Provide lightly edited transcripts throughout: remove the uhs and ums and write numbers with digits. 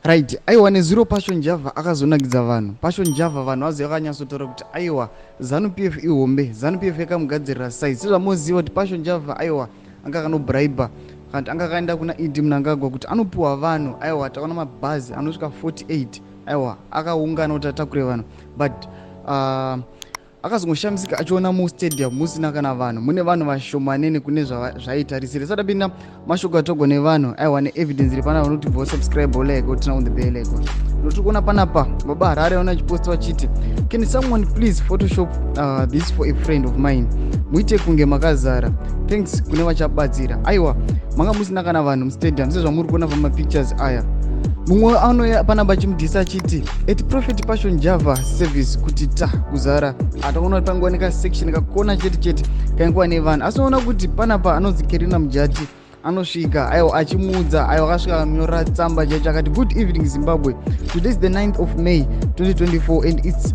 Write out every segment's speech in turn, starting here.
Right, aiwa, nezuro Passion Java akazonakidza vanhu. Passion Java, vanhu vaziva, vakanyatsotaura kuti aiwa, ZANU PF ihombe, ZANU PF yakamugadzirira size. Sezvamoziva kuti Passion Java, aiwa, anga akanobraiba kana kuti anga akaenda kuna ED Mnangagwa kuti anopiwa vanhu. Aiwa, takaona mabhazi anosvika 48, aiwa, akaungana kuti atakure vanhu, but akazongoshamisika achiona mustadium musina kana vanhu, mune vanhu vashomanene kune zvaitarisira. Sati apinda mashoko atogwa nevanhu, aiwa, neevidence iri panapa, vanoti bva subscribe, like, turn on the bell icon. Notiri kuona panapa Baba Harare vana achiposta vachiti, "Can someone please photoshop this for a friend of mine? Muite kunge makazara. Thanks kune vachabatsira." Aiwa, manga musina kana vanhu mustadium sezvamuri kuona pamapictures aya. Mumwe anouya panapa achimudhisa achiti, "At Prophet Passion Java service kuti ta kuzara." Ataona kuti pangooneka section kakona chete chete kainguva nevanhu, asi unoona kuti panapa anonzi Kerina Mujati anosvika, aiwa, achimuudza. Aiwa, akasvika akanyorera tsamba chaicho akati, "Good evening Zimbabwe. Today is the 9th of May 2024 and it's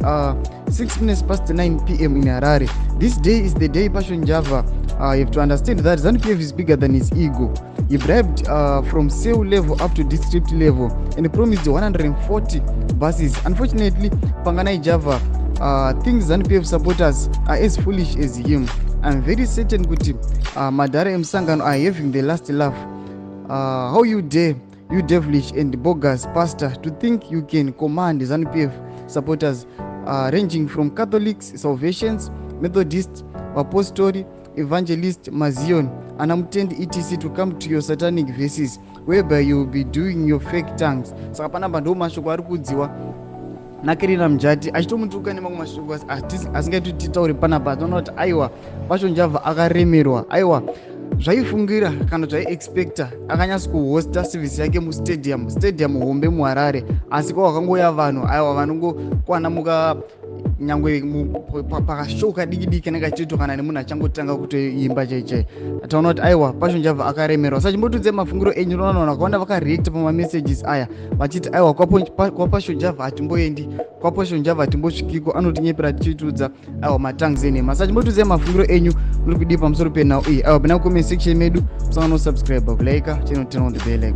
6 minutes past 9 p.m. in Harare. This day is the day Passion Java, you have to understand that ZANU PF is bigger than his ego. He bribed from cell level up to district level and promised 140 buses. Unfortunately, Panganai Java thinks ZANU PF supporters are as foolish as him. I'm very certain kuti madhara emusangano are having the last laugh. How you dare, you devilish and bogus pastor, to think you can command ZANU PF supporters ranging from Catholics, Salvations, Methodists, Apostori, Evangelist, Mazion, anamutendi, etc to come to your satanic verses whereby you will be doing your fake tongues." Saka panapa ndo mashoko ari kudziwa naKerina Mujati achitomutuka nemamwe mashoko asingaiti titaure panapa. Tinoona kuti aiwa, Passion Java akaremerwa. Aiwa, zvaifungira kana zvaiexpecta akanyatso kuhosta service yake mustadium, stadium hombe muHarare, asi kwa wakangoya vanhu, aiwa, vanongokwana muka nyangwe pakashow kadiki diki kanenge kachiitwa kana nemunhu achangotanga kutoimba chaichai. Taona kuti aiwa, Passion Java akaremerwa. Saka chimbotiudzai mafungiro enyu. Unoona vanhu vakawanda vakareacta pamamessages aya vachiti aiwa, kwaPassion Java hatimboendi, kwaPassion Java hatimbosvikiko, anotinyepera tichitiudza, aiwa, matongues enhema. Saka chimbotiudzai mafungiro enyu, muri kudii pamusoro penhau iyi? Aiwa, pina comment section medu, musangano subscribe, kulike channel, turn on the bell icon.